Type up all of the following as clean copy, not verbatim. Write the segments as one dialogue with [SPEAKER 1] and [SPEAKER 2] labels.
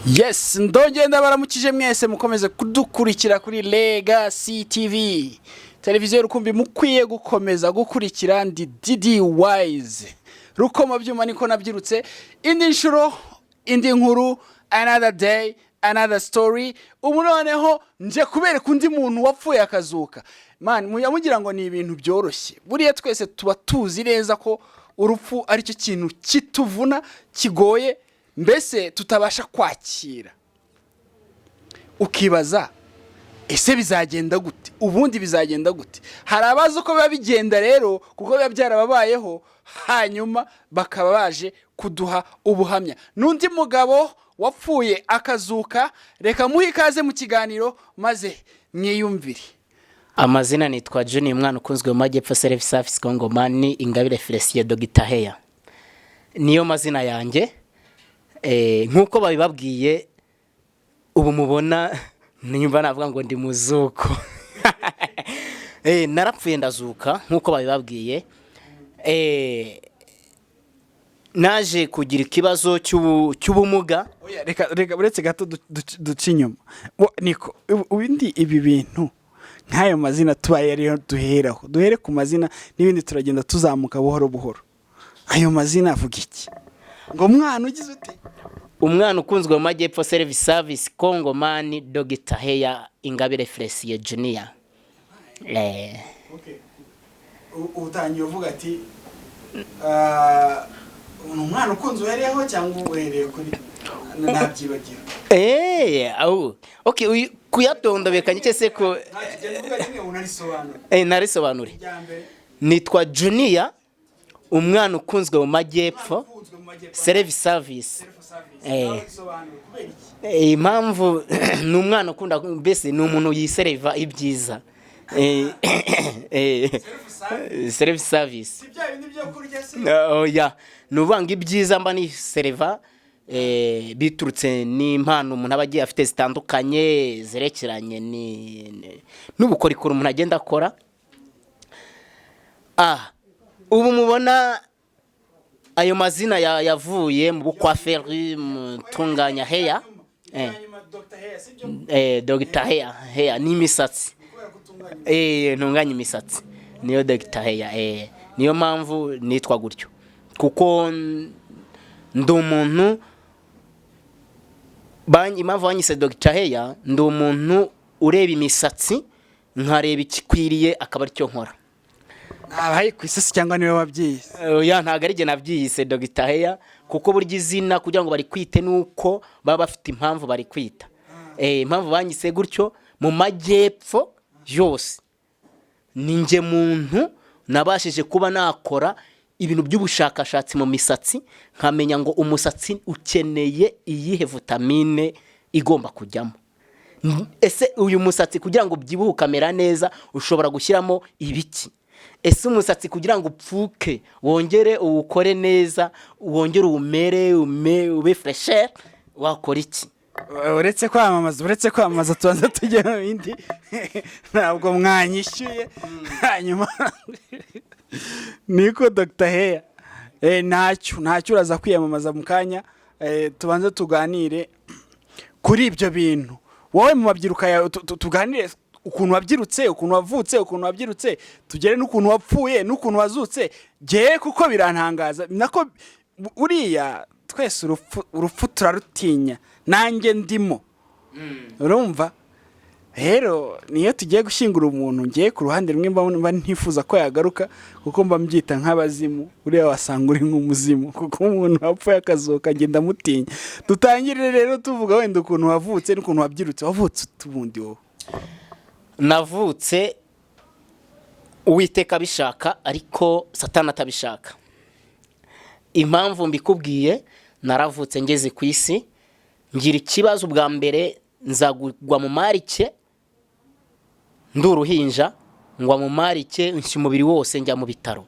[SPEAKER 1] Yes, ndongera ndabaramukije mwese mukomeze kudukurikira kuri Legacy TV, televiziyo rukumbi mukwiye gukomeza gukurikira. Ndi Didi Wise Rukoma byuma, niko nabyirutse. Indi nshuro, indi nkuru, another day, another story. Ubu noneho nje kubereka undi muntu wapfuye akazuka. Man, muya mugira ngo ni ibintu byoroshye. Buriya twese tuba tuzi neza ko urupfu aricyo kintu kituvuna, kigoye, mbese tutabasha kwakira. Ukibaza: ese bizagenda gute? Ubundi bizagenda gute? Hari abazi uko biba bigenda rero, kuko biba byarababayeho, hanyuma bakaba baje kuduha ubuhamya. N'undi mugabo wapfuye akazuka, reka muhe ikaze mu kiganiro maze mwiyumvire.
[SPEAKER 2] Amazina nitwa Junior, umwana ukunzwe mu Majyepfo, Self Service Kongomani Ingabire Felicien, Dogita Heya niyo mazina yanjye. Nk'uko babibabwiye, ubu mubona nimba navuga ngo ndi muzuko. Narapfuye ndazuka nk'uko babibabwiye. Naje kugira ikibazo cy'ubumuga.
[SPEAKER 1] Oya, reka reka, uretse gato duce inyuma. Niko ubundi ibi bintu nk'ayo mazina tubaye ariyo duheraho, duhere ku mazina n'ibindi turagenda tuzamuka buhoro buhoro. Ayo mazina avuga iki? Ngo mwana ugize ute?
[SPEAKER 2] Umwana ukunzwe mu Majyepfo, Self Service Kongomani, Dogita Heya Ingabire Felicien Junior.
[SPEAKER 1] Utangiye uvuga ati ni umwana ukunze, uhereyeho cyangwa uhereye kuri ntabyibagira?
[SPEAKER 2] Au. Okay, kuyatondobekanya icyo se ko
[SPEAKER 1] Ntacyo, uvuga rimwe unarisobanura.
[SPEAKER 2] Narisobanure.
[SPEAKER 1] Irya mbere.
[SPEAKER 2] Nitwa Junior, umwana ukunzwe mu Majyepfo.
[SPEAKER 1] Ukunzwe mu Majyepfo.
[SPEAKER 2] Self Service.
[SPEAKER 1] Self service. Nawe kubera iki?
[SPEAKER 2] Impamvu ni umwana ukunda, mbese ni umuntu yisereva ibyiza. Self service.
[SPEAKER 1] Si bya bindi byo kurya se?
[SPEAKER 2] Oya, ni ukuvuga ngo ibyiza mba nisereva biturutse n'impano umuntu aba agiye afite zitandukanye zerekeranye n'ubukorikori umuntu agenda akora. Ubu mubona ayo mazina yavuye mu bukwaferi, mu tunganya heya.
[SPEAKER 1] Irya nyuma Dr. Heya, sibyo?
[SPEAKER 2] Dr. Heya, heya ni imisatsi.
[SPEAKER 1] Kubera ko utunganya.
[SPEAKER 2] Ntunganya imisatsi, niyo Dr. Heya. Niyo mpamvu nitwa gutyo, kuko ndi umuntu impamvu banyise Dr. Heya, ndi umuntu ureba imisatsi nkareba ikikwiriye akaba aricyo nkora.
[SPEAKER 1] Abaye ku isasi cyangwa niwe wabyiyise?
[SPEAKER 2] Oya, ntabwo ari jye nabyiyise Dr. Heya, kuko burya izina kugira ngo barikwite nuko baba bafite impamvu barikwita. Impamvu banyise gutyo, mu Majyepfo yose ni njye muntu nabashije kuba nakora ibintu by'ubushakashatsi mu misatsi, nkamenya ngo umusatsi ukeneye iyihe vitamine igomba kujyamo. Ese uyu musatsi kugira ngo ubyibuhe ukamera neza ushobora gushyiramo ibiki? Ese umusatsi kugira ngo upfuke wongere uwukore neza, wongere uwumere ube fresher, wakora iki?
[SPEAKER 1] Uretse kwamamaza, tubanza tujye mu bindi. Ntabwo mwanyishyuye. Hanyuma niko Dr. Heya, ntacyo ntacyo, uraza kwiyamamaza mu kanya. Tubanze tuganire kuri ibyo bintu. Wowe mu mabyiruka yawe, tuganire ukuntu wabyirutse, ukuntu wavutse, ukuntu wabyirutse, tugere n'ukuntu wapfuye n'ukuntu wazutse. Ngewe kuko birantangaza nako buriya twese urupfu turarutinya, nanjye ndimo. Urumva rero, niyo tugiye gushyingura umuntu, ngiye ku ruhande rumwe mba ntifuza ko yagaruka, kuko mba mbyita nk'abazimu. Buriya wasanga uri nk'umuzimu, kuko umuntu wapfuye akazuka agenda amutinya. Dutangire rero tuvuga wenda ukuntu wavutse n'ukuntu wabyirutse. Wavutse ute ubundi wowe?
[SPEAKER 2] Navutse Uwiteka abishaka ariko Satani atabishaka. Impamvu mbikubwiye, naravutse ngeze ku isi ngira ikibazo. Bwa mbere nzagwa mu marike, ndi uruhinja, ngwa mu marike nshya umubiri wose, njya mu bitaro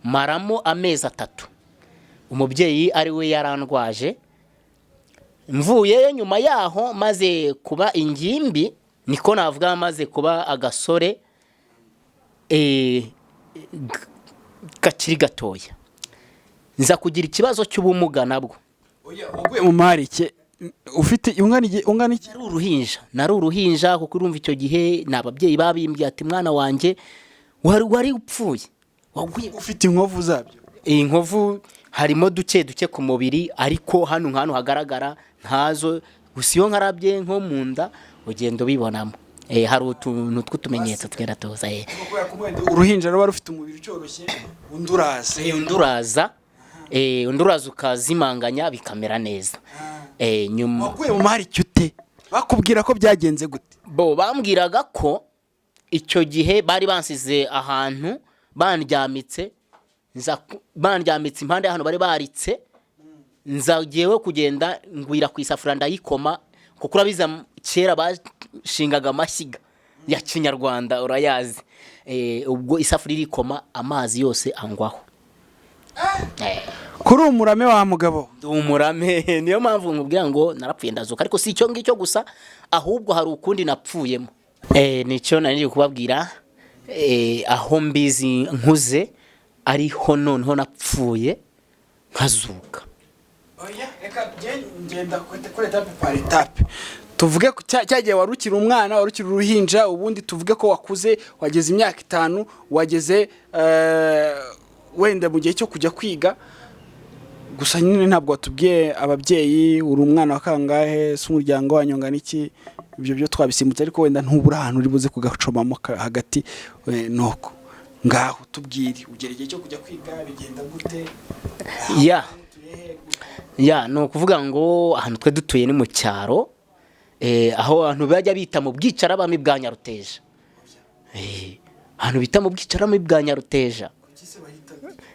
[SPEAKER 2] maramo amezi 3. Umubyeyi ari we yarandwaje. Mvuyeyo nyuma yaho maze kuba ingimbi, niko navuga, maze kuba agasore kakiri gatoya, nza kugira ikibazo cy'ubumuga nabwo.
[SPEAKER 1] Waguye mu marike? Ufite ungana iki?
[SPEAKER 2] Nari uruhinja, nari uruhinja, kuko urumva icyo gihe ni ababyeyi babimbwiye ati: "Mwana wanjye, wari upfuye, waguye."
[SPEAKER 1] Ufite inkovu zabyo?
[SPEAKER 2] Iyi nkovu harimo duke duke ku mubiri, ariko hano nk'ahantu hagaragara ntazo. Gusa iyo nkarabye nko mu nda ugenda ubibonamo. Hari utuntu tw'utumenyetso tugenda tuza.
[SPEAKER 1] Kubera ko wenda uruhinja ruba rufite umubiri ucyoroshye, undi uraza.
[SPEAKER 2] Undi uraza ukazimanganya bikamera neza. Nyuma
[SPEAKER 1] Waguye mu marike ute? Bakubwira ko byagenze gute?
[SPEAKER 2] Bo bambwiraga ko icyo gihe bari bansize ahantu bandyamitse, bandyamitse impande y'ahantu bari baritse, nza jyewe kugenda ngwira ku isafuriya ndayikoma, kuko urabizi kera bashingaga amashyiga ya kinyarwanda, urayazi. Ubwo isafuriya irikoma, amazi yose angwaho.
[SPEAKER 1] Kuri uwo murame wa mugabo?
[SPEAKER 2] Ndi umurame. Niyo mpamvu nkubwira ngo narapfuye ndazuka. Ariko si icyo ngicyo gusa, ahubwo hari ukundi napfuyemo. Nicyo nari ngiye kubabwira. Aho mbizi nkuze ariho noneho napfuye nkazuka.
[SPEAKER 1] Oya, reka ngenda kuri étape par étape. Tuvuge ko cya gihe wari ukiri umwana, wari ukiri uruhinja, ubundi tuvuge ko wakuze, wageze imyaka 5, wageze wenda mu gihe cyo kujya kwiga. Gusa nyine ntabwo watubwiye ababyeyi, uri umwana wa kangahe, se umuryango wanyu ungana iki? Ibyo byo twabisimbutse, ariko wenda ntubura ahantu uri buze kugacomamo hagati. Nuko ngaho tubwire, ugera igihe cyo kujya kwiga, bigenda gute?
[SPEAKER 2] Ya, ni ukuvuga ngo ahantu twe dutuye ni mu cyaro, aho abantu bajya bita mu Bwicarabami bwa Nyaruteja. Ahantu bita mu Bwicarabami bwa Nyaruteja.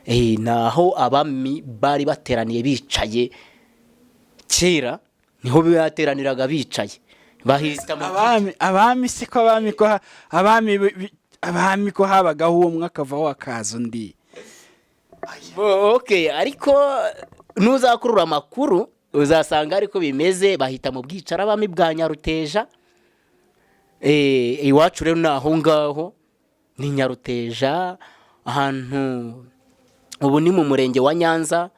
[SPEAKER 2] Ni aho abami bari bateraniye bicaye kera, niho bateraniraga bicaye, bahita mu
[SPEAKER 1] Abami si ko abami ko abami abami ko habagaho umwe akavaho hakaza undi.
[SPEAKER 2] Okay, ariko nuzakurura amakuru uzasanga ariko bimeze, bahita mu Bwicarabami bwa Nyaruteja. Iwacu rero ni aho ngaho, ni Nyaruteja, ahantu ubu ni mu murenge wa Nyanza,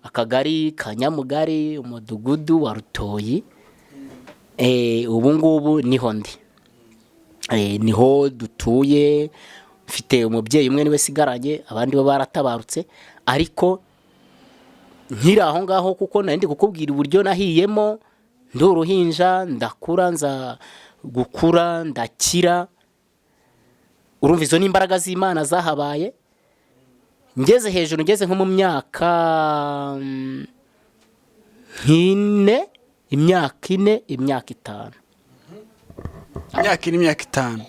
[SPEAKER 2] akagari ka Nyamugari, umudugudu wa Rutoyi. Ubu ngubu niho ndi. Niho dutuye. Mfite umubyeyi umwe, niwe sigaranye, abandi bo baratabarutse. Ariko nkiri aho ngaho, kuko nari ndi kukubwira uburyo nahiyemo ndi uruhinja, ndakura, nza gukura ndakira. Urumva izo ni imbaraga z'Imana zahabaye. Ngeze hejuru, ngeze nko mu myaka nk'ine, imyaka 4, imyaka 5.
[SPEAKER 1] Imyaka 4, imyaka 5,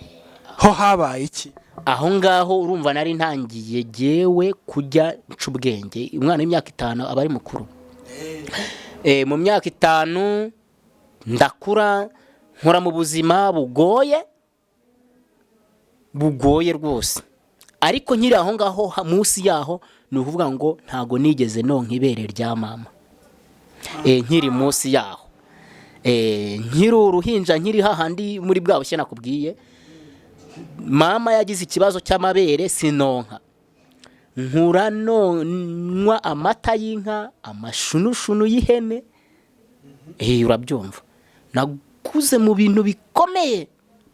[SPEAKER 1] ho habaye iki?
[SPEAKER 2] Aho ngaho urumva nari ntangiye jyewe kujya nca ubwenge. Umwana w'imyaka 5 aba ari mukuru. Mu myaka 5 ndakura, nkora mu buzima bugoye, bugoye rwose. Ariko nkiri aho ngaho munsi yaho, ni ukuvuga ngo ntago nigeze nonka ibere rya mama. Nkiri munsi yaho, nkiri uruhinja, nkiri hahandi muri bwa bushye nakubwiye, mama yagize ikibazo cy'amabere, sinonka, nkura nonywa amata y'inka, amashunushunu y'ihene. Urabyumva, nakuze mu bintu bikomeye,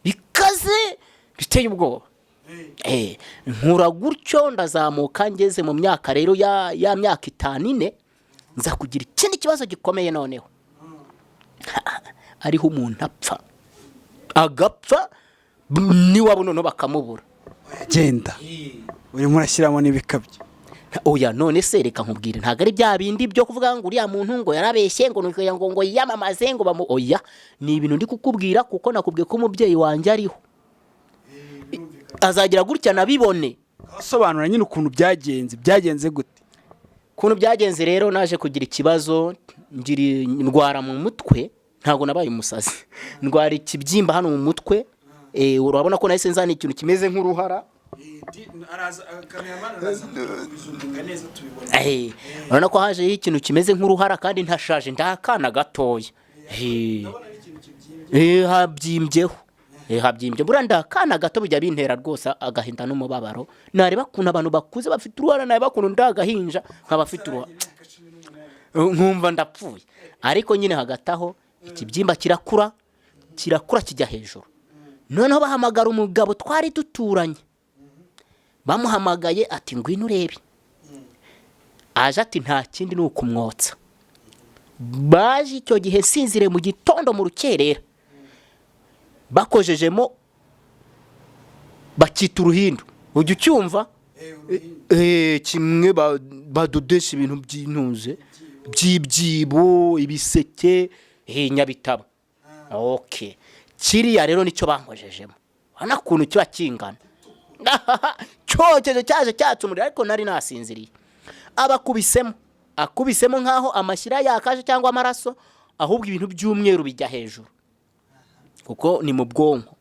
[SPEAKER 2] bikaze, biteye ubwoba. Nkura gutyo ndazamuka, ngeze mu myaka rero ya myaka 5, 4, nza kugira ikindi kibazo gikomeye noneho ariho umuntu apfa, agapfa niwabo noneho bakamubura.
[SPEAKER 1] Genda, urimo urashyiramo n'ibikabyo.
[SPEAKER 2] Oya, none se reka nkubwire, ntabwo ari bya bindi byo kuvuga ngo uriya muntu ngo yarabeshye, ngo nuko ngo yiyamamaze ngo bamu. Oya, ni ibintu ndi kukubwira kuko nakubwiye ko umubyeyi wanjye ariho, azagira gutya nabibone.
[SPEAKER 1] Asobanura nyine ukuntu byagenze. Byagenze gute?
[SPEAKER 2] Ukuntu byagenze rero, naje kugira ikibazo, ngira ndwara mu mutwe. Ntabwo nabaye umusazi, ndwara ikibyimba hano mu mutwe. Urabona ko nahise nzana ikintu kimeze nk'uruhara. Urabona ko hajeho ikintu kimeze nk'uruhara kandi ntashaje, ndakana gatoya. Habyimbyeho. Habyimbye. Buriya ndakana gato bijya bintera rwose agahinda n'umubabaro, nareba ukuntu abantu bakuze bafite uruhara, nareba ukuntu ndagahinja nkaba afite uruhara. Nkumva ndapfuye. Ariko nyine hagati aho ikibyimba kirakura, kirakura, kijya hejuru. Noneho bahamagara umugabo twari duturanye. Bamuhamagaye ati: "Ngwino urebe." Aje ati: "Nta kindi, ni ukumwotsa." Baje icyo gihe nsinzire mu gitondo, mu rukerera, bakojejemo, bakita uruhindu. Ujya ucyumva? Kimwe badodesha ibintu by'intuze, by'ibyibo, ibiseke, nyabitabo. Okay, kiriya rero nicyo bankojejemo. Urabona ukuntu kiba kingana, cyokeje, cyaje cyatse umuriro, ariko nari nasinziriye. Abakubisemo, akubisemo nk'aho amashyira yakaje cyangwa amaraso, ahubwo ibintu by'umweru bijya hejuru, kuko ni mu bwonko.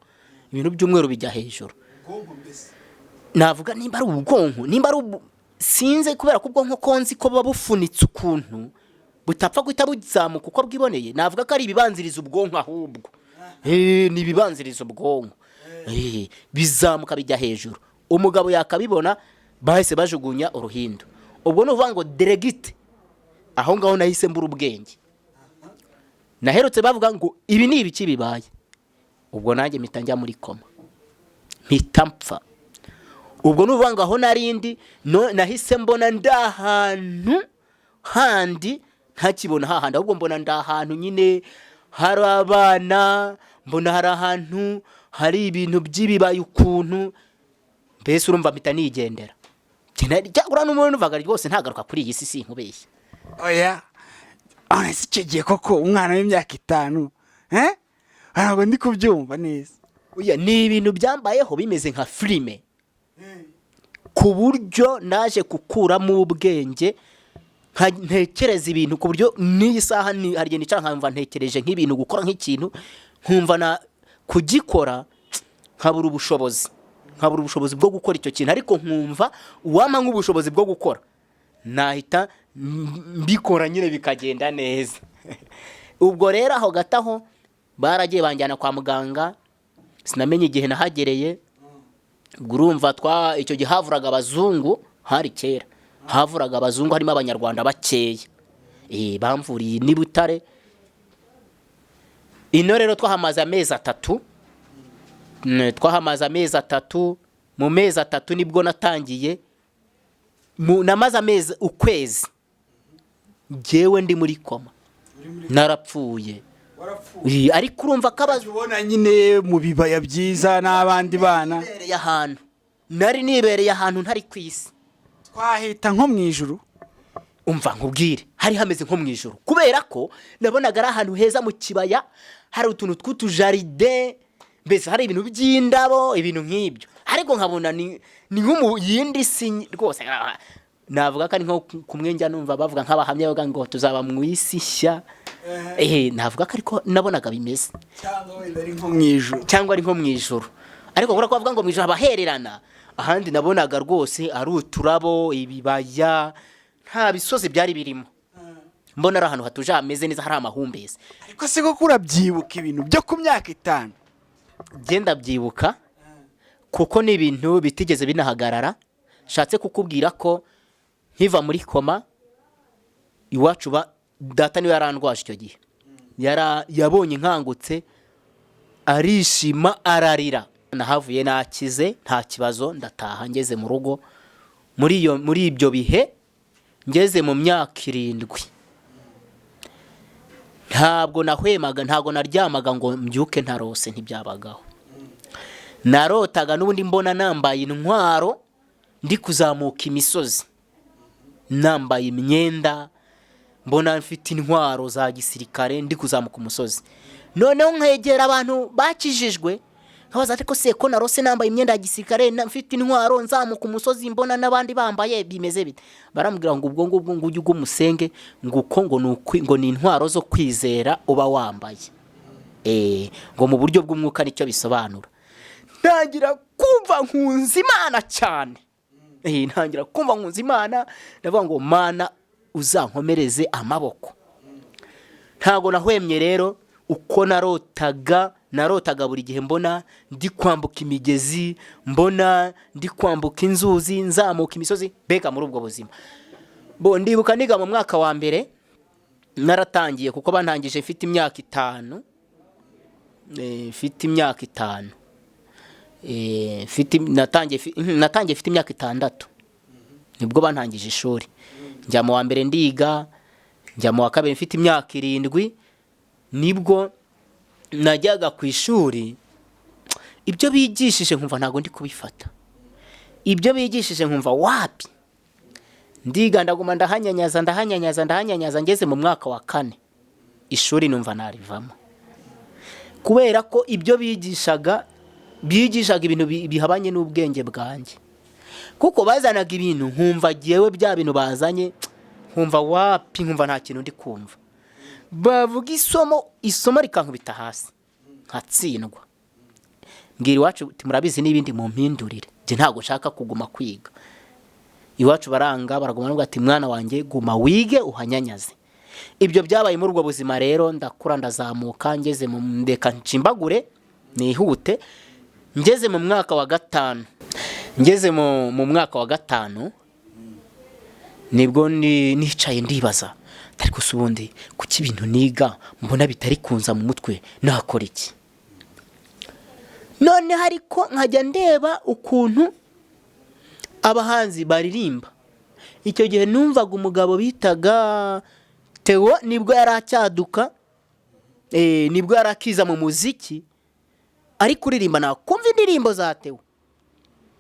[SPEAKER 2] Ibintu by'umweru bijya hejuru. Navuga nimba ari ubwonko, nimba ari ubu, sinze, kubera ko ubwonko ko nzi ko buba bufunitse ukuntu, butapfa guhita buzamuka uko bwiboneye. Navuga ko ari ibibanziriza ubwonko ahubwo. Ni ibibanziriza ubwonko. Bizamuka bijya hejuru. Umugabo yakabibona, bahise bajugunya uruhindu. Ubwo ni ukuvuga ngo direct aho ngaho nahise mbura ubwenge. Naherutse bavuga ngo: "Ibi ni ibiki bibaye?" Ubwo nanjye mpita njya muri koma, mpita mpfa. Ubwo ni ukuvuga ngo aho narindi no, nahise mbona ndi ahantu handi, ntakibona hahandi, ahubwo mbona ndi ahantu nyine hari abana, mbona hari ahantu hari ibintu by'ibibaya ukuntu. Mbese urumva mpita nigendera. Cyakora n'umuntu numvaga rwose ntagaruka kuri iyi si, sinkubeshye.
[SPEAKER 1] Oya, none se icyo gihe koko umwana w'imyaka 5, eh, ntabwo ndi kubyumva neza.
[SPEAKER 2] Oya, ni ibintu byambayeho bimeze nka filime, ku buryo naje gukuramo ubwenge, ntekereza ibintu ku buryo n'iyi saha hari igihe nicara nkamva ntekereje nk'ibintu, gukora nk'ikintu, nkumva na kugikora nkabura ubushobozi, nkabura ubushobozi bwo gukora icyo kintu. Ariko nkumva uwampa nk'ubushobozi bwo gukora, nahita mbikora nyine bikagenda neza. Ubwo rero aho gato aho baragiye banjyana kwa muganga, sinamenye igihe nahagereye. Ubwo urumva twa icyo gihe havuraga abazungu, hari kera havuraga abazungu, harimo Abanyarwanda bakeya. Bamvuriye n'i Butare. Ino rero twahamaze amezi 3. Twahamaze amezi 3. Mu mezi 3 nibwo natangiye namaze amezi, ukwezi njyewe ndi muri koma, narapfuye. Ariko urumva ko abazu
[SPEAKER 1] Ubona nyine mu bibaya byiza n'abandi bana.
[SPEAKER 2] Nibereye ahantu, nari nibereye ahantu ntari ku isi.
[SPEAKER 1] Twahita nko mu ijuru.
[SPEAKER 2] Umva nkubwire, hari hameze nko mu ijuru, kubera ko nabonaga ari ahantu heza mu kibaya, hari utuntu tw'utujaride, mbese hari ibintu by'indabo, ibintu nk'ibyo. Ariko nkabona ni nko mu yindi si rwose. Navuga ko ari nko kumwe njya numva bavuga nk'abahamya, bavuga ngo tuzaba mu isi nshya. Navuga ko ariko nabonaga bimeze.
[SPEAKER 1] Cyangwa wenda ari nko mu ijuru.
[SPEAKER 2] Cyangwa ari nko mu ijuru. Ariko kubera ko bavuga ngo mu ijuru abahererana, ahandi nabonaga rwose ari uturabo, ibibaya, nta bisozi byari birimo. Mbona ari ahantu hatuje, hameze neza, hari amahumbezi.
[SPEAKER 1] Ariko se koko urabyibuka ibintu byo ku myaka 5?
[SPEAKER 2] Genda byibuka, kuko ni ibintu bitigeze binahagarara. Nshatse kukubwira ko nkiva muri koma, iwacu ba data niwe yarandwaje icyo gihe. Yabonye nkangutse arishima, ararira. Nahavuye nakize, nta kibazo, ndataha. Ngeze mu rugo muri ibyo bihe, ngeze mu myaka 7, ntabwo nahwemaga, ntabwo naryamaga ngo mbyuke ntarose, ntibyabagaho. Narotaga n'ubundi mbona nambaye intwaro, ndi kuzamuka imisozi, nambaye imyenda, mbona mfite intwaro za gisirikare, ndi kuzamuka umusozi. Noneho nkegera abantu bakijijwe, nkabaza: "Ariko se ko narose nambaye imyenda ya gisirikare, mfite intwaro, nzamuka umusozi, mbona n'abandi bambaye, bimeze bite?" Baramubwira ngo ubwo ngubwo ngo ujye umusenge, ngo uko ngo ni ngo ni intwaro zo kwizera uba wambaye, ngo mu buryo bw'umwuka nicyo bisobanura. Ntangira kumva nkunze Imana cyane. Ntangira kumva nkunze Imana, ndavuga ngo: "Mana, uzankomereze amaboko." Ntabwo nahwemye rero. Uko narotaga, narotaga buri gihe mbona ndi kwambuka imigezi, mbona ndi kwambuka inzuzi, nzamuka imisozi, mbega muri ubwo buzima. Bo ndibuka niga mu mwaka wa mbere. Naratangiye kuko bantangije mfite imyaka 5, mfite imyaka 5, natangiye mfite imyaka 6, nibwo bantangije ishuri, njya mu wa mbere ndiga, njya mu wa kabiri mfite imyaka 7, nibwo najyaga ku ishuri. Ibyo bigishije nkumva ntabwo ndi kubifata, ibyo bigishije nkumva wapi. Ndiga, ndaguma, ndahanyanyaza, ndahanyanyaza, ndahanyanyaza, ngeze mu mwaka wa 4 ishuri numva narivamo, kubera ko ibyo bigishaga ibintu bihabanye n'ubwenge bwanjye, kuko bazanaga ibintu nkumva jyewe bya bintu bazanye nkumva wapi, nkumva nta kintu ndi kumva. Bavuga isomo, isomo rikankubita hasi nkatsindwa. Mbwira iwacu uti: "Murabizi n'ibindi, mumpindurire, njye ntabwo nshaka kuguma kwiga." Iwacu baranga, baraguma, baravuga ati: "Mwana wanjye, guma wige uhanyanyaze." Ibyo byabaye muri ubwo buzima rero, ndakura, ndazamuka, ngeze mu, ndeka nshimbagure nihute, ngeze mu mwaka wa 5, ngeze mu mwaka wa 5 nibwo nicaye ndibaza, ariko se ubundi kuki ibintu niga mbona bitari kunza mu mutwe, nakora iki? Noneho ariko nkajya ndeba ukuntu abahanzi baririmba. Icyo gihe numvaga umugabo bitaga Theo, nibwo yari acyaduka, nibwo yari akiza mu muziki ari kuririmba, nakumva indirimbo za Theo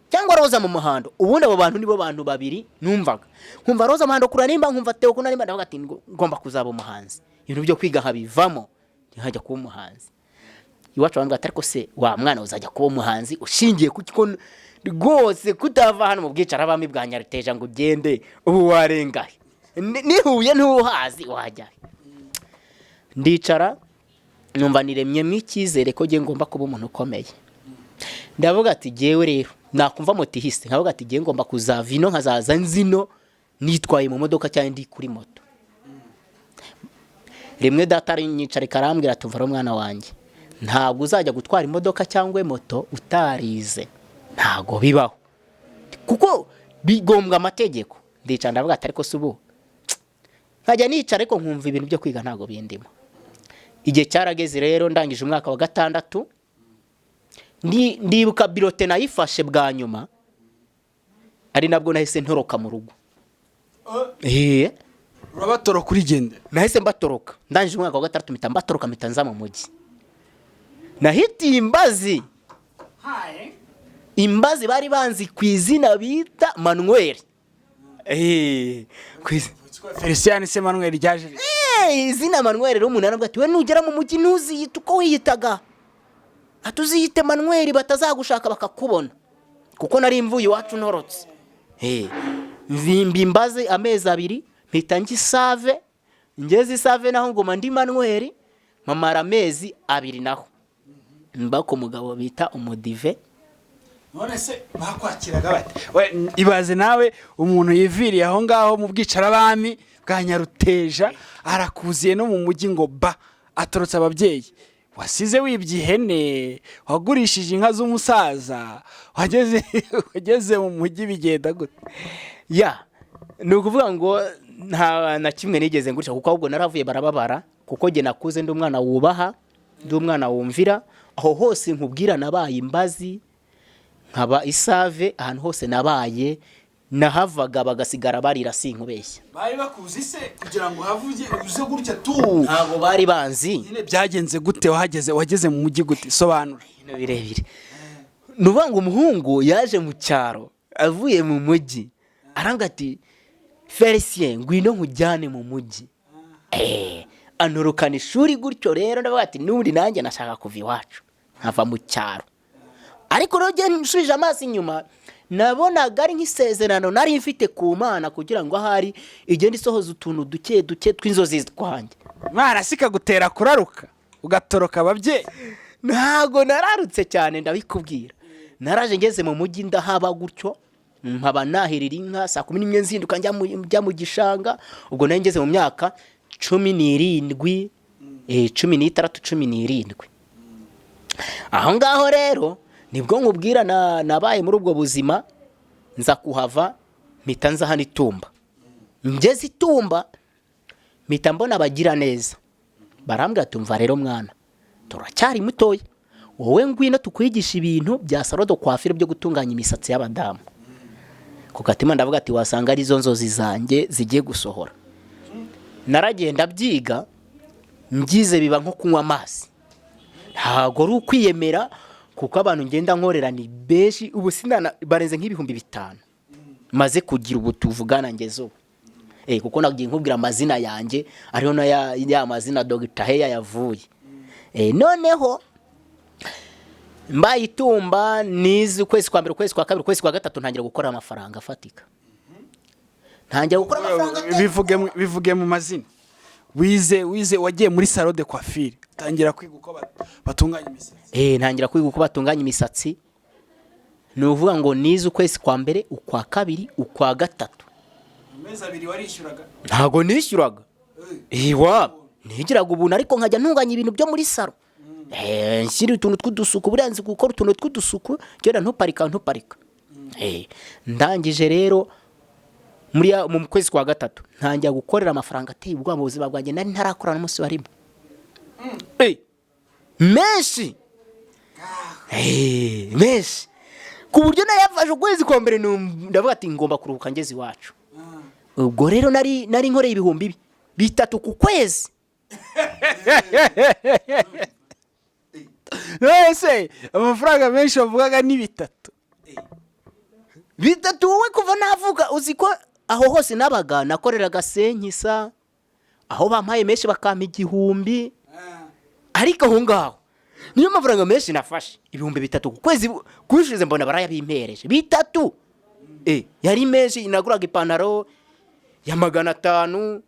[SPEAKER 2] cyangwa Roza mu Muhando. Ubundi abo bantu nibo bantu babiri numvaga, nkumva Roza Muhando kuririmba, nkumva Theo kuririmba, ndavuga ati: "Ngomba kuzaba umuhanzi." Ibintu byo kwiga nkabivamo, nkajya kuba umuhanzi. Iwacu bambwira ati: "Ariko se wa mwana, uzajya kuba umuhanzi ushingiye ku ko rwose kutava hano mu bwicarabami bwa Nyaruteja ngo ugende, ubu warengahe? Nihuye ntuhazi, wajya he?" Ndicara numva niremyemo icyizere ko ngiye ngomba kuba umuntu ukomeye. Ndavuga ati: "Jyewe rero nakumva moto ihise, nkavuga ati jyewe ngomba kuzava ino nkazaza nzino nitwaye mu modoka cyangwa ndi kuri moto." Rimwe data arinyicarika, arambwira ati: "Umva mwana wanjye, ntabwo uzajya gutwara imodoka cyangwa moto utarize, ntabwo bibaho kuko bigombwa amategeko." Ndicara ndavuga ati: "Ariko si ubu nkajya nicara ariko nkumva ibintu byo kwiga ntabwo bindimo." Igihe cyarageze rero, ndangije umwaka wa 6, ndibuka bulletin nayifashe bwa nyuma, ari nabwo nahise ntoroka mu rugo.
[SPEAKER 1] Urabatoroka urigendera?
[SPEAKER 2] Nahise mbatoroka ndangije umwaka wa 6, mpita mbatoroka, mpita nza mu mujyi. Nahitiye imbazi, imbazi bari banzi ku izina bita Manuel.
[SPEAKER 1] Felicien se Manuel ryaje?
[SPEAKER 2] Izina Manuel rero, umuntu aravuga ati: "We nugera mu mujyi ntuziyite uko wiyitaga, ati uziyite Manuel batazagushaka bakakubona," kuko nari mvuye iwacu ntorotse. Mvimba imbaze amezi 2, mpita njya isave. Ngeze isave naho ngoma ndi Manuel, mpamara amezi 2, naho mba ku mugabo bita umudive.
[SPEAKER 1] None se bakwakiraga bate? We, ibaze nawe umuntu yiviriye aho ngaho mu bwicarabami bwa Nyaruteja, arakuziye no mu mujyi ngo ba atorotse ababyeyi, wasize wibye ihene, wagurishije inka z'umusaza, wageze mu mujyi bigenda gute?
[SPEAKER 2] Ya, ni ukuvuga ngo nta na kimwe nigeze ngurisha, kuko ahubwo naravuye barababara, kuko njye nakuze ndi umwana wubaha, ndi umwana wumvira. Aho hose nkubwira nabaye imbazi, nkaba isave, ahantu hose nabaye nahavaga bagasigara barira, sinkubeshya.
[SPEAKER 1] Bari bakuzi se kugira ngo havuge uze gutya tu?
[SPEAKER 2] Ntabwo bari banzi.
[SPEAKER 1] Nyine byagenze gute? Wahageze, wageze mu mujyi gute? Sobanura.
[SPEAKER 2] Ibintu birebire. Ni ukuvuga ngo umuhungu yaje mu cyaro avuye mu mujyi, arambwira ati: "Felicien, ngwino nkujyane mu mujyi." Anturukana ishuri gutyo rero. Ndavuga ati: "N'ubundi nanjye nashaka kuva iwacu nkava mu cyaro." Ariko rero njye nsubije amaso inyuma, nabonaga ari nk'isezerano nari mfite ku Mana, kugira ngo ahari igende isohoza utuntu duke duke tw'inzozi twanjye.
[SPEAKER 1] Imana si ikagutera kuraruka ugatoroka ababyeyi?
[SPEAKER 2] Ntago nararutse cyane, ndabikubwira. Naraje ngeze mu mujyi ndahaba gutyo, nkaba nahirira inka saa 11, nzinduka njya mu gishanga. Ubwo nari ngeze mu myaka 17, 16, 17 aho ngaho. Rero nibwo nkubwira nabaye muri ubwo buzima, nza kuhava, mpita nza hano itumba. Ngeze itumba Mpita mbona abagira neza, barambwira, "Tumva rero mwana, turacyari mutoya, wowe ngwino tukwigisha ibintu bya salon de coiffure, byo gutunganya imisatsi y'abadamu." Ku gatima ndavuga ati wasanga arizo nzozi zanjye zigiye gusohora. Naragenda byiga, ngize biba nko kunywa amazi. Ntabwo ari ukwiyemera, kuko abantu ngenda nkorera ni benshi ubu, sinana barenze nk'ibihumbi 5 maze kugira ubu tuvugana ngeze ubu. Kuko nagiye nkubwira amazina yanjye, ariho na ya mazina Dr. Heya yavuye. Noneho mbaye itumba, nize ukwezi kwa mbere, ukwezi kwa kabiri, ukwezi kwa gatatu, ntangira gukora amafaranga afatika, ntangira gukora amafaranga atari-
[SPEAKER 1] Bivuge mu mazina. Wize, wagiye muri salon de coiffure, utangira kwiga uko batunganya imisatsi.
[SPEAKER 2] Ntangira kwiga uko batunganya imisatsi. Ni ukuvuga ngo nize ukwezi kwa mbere, ukwa kabiri, ukwa gatatu.
[SPEAKER 1] Amezi 2 warishyuraga?
[SPEAKER 2] Ntago nishyuraga. Iwa nigiraga ubuntu, ariko nkajya ntunganya ibintu byo muri salon. Nshyira utuntu tw'udusuku, buriya nzi gukora utuntu tw'udusuku, genda ntuparika ntuparika. Ndangije rero mu kwezi kwa gatatu ntangira gukorera amafaranga ateye ubwoba mu buzima bwanjye nari ntarakora n'umunsi warimo. Menshi. Menshi ku buryo nayafashe ukwezi kwa mbere, ndavuga ati ngomba kuruhuka ngeze iwacu. Ubwo rero nari nkoreye ibihumbi 3 ku kwezi.
[SPEAKER 1] Ese amafaranga menshi bavugaga ni bitatu?
[SPEAKER 2] Bitatu. Wowe, kuva navuga, uzi ko aho hose nabaga nakoreraga senkisa, aho bampaye menshi bakampa 1000, ariko aho ngaho niyo mafaranga menshi nafashe, 3000 ku kwezi. Kushize mbona barayabimpereje bitatu. Yari menshi. Naguraga ipantaro ya 500,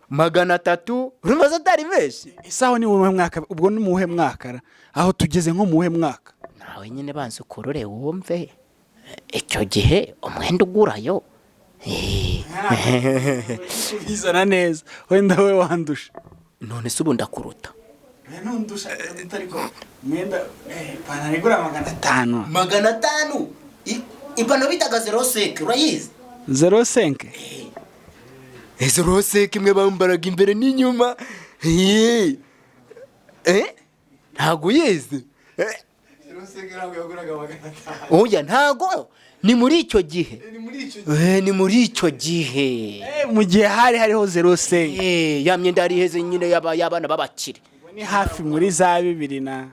[SPEAKER 2] 300, urumva atari menshi?
[SPEAKER 1] Isaho ni muwuhe mwaka ubwo? Ni muwuhe mwaka ra? Aho tugeze nko muwuhe mwaka?
[SPEAKER 2] Nawe nyine banza ukurure wumve icyo gihe umwenda ugurayo.
[SPEAKER 1] Bizana neza, wenda we wandusha.
[SPEAKER 2] None se ubu ndakuruta?
[SPEAKER 1] Ntundusha, ariko umwenda, ipantaro igura 500.
[SPEAKER 2] 500, ipantaro bitaga 05, urayizi?
[SPEAKER 1] 05?
[SPEAKER 2] 05 imwe bambaraga imbere n'inyuma. Ntabwo uyizi? Oya, ntago ni muri icyo gihe. Ni muri icyo gihe.
[SPEAKER 1] Mu gihe hari hariho 05.
[SPEAKER 2] Ya myenda yari iheze nyine y'abana b'abakire.
[SPEAKER 1] Ni hafi muri za bibiri na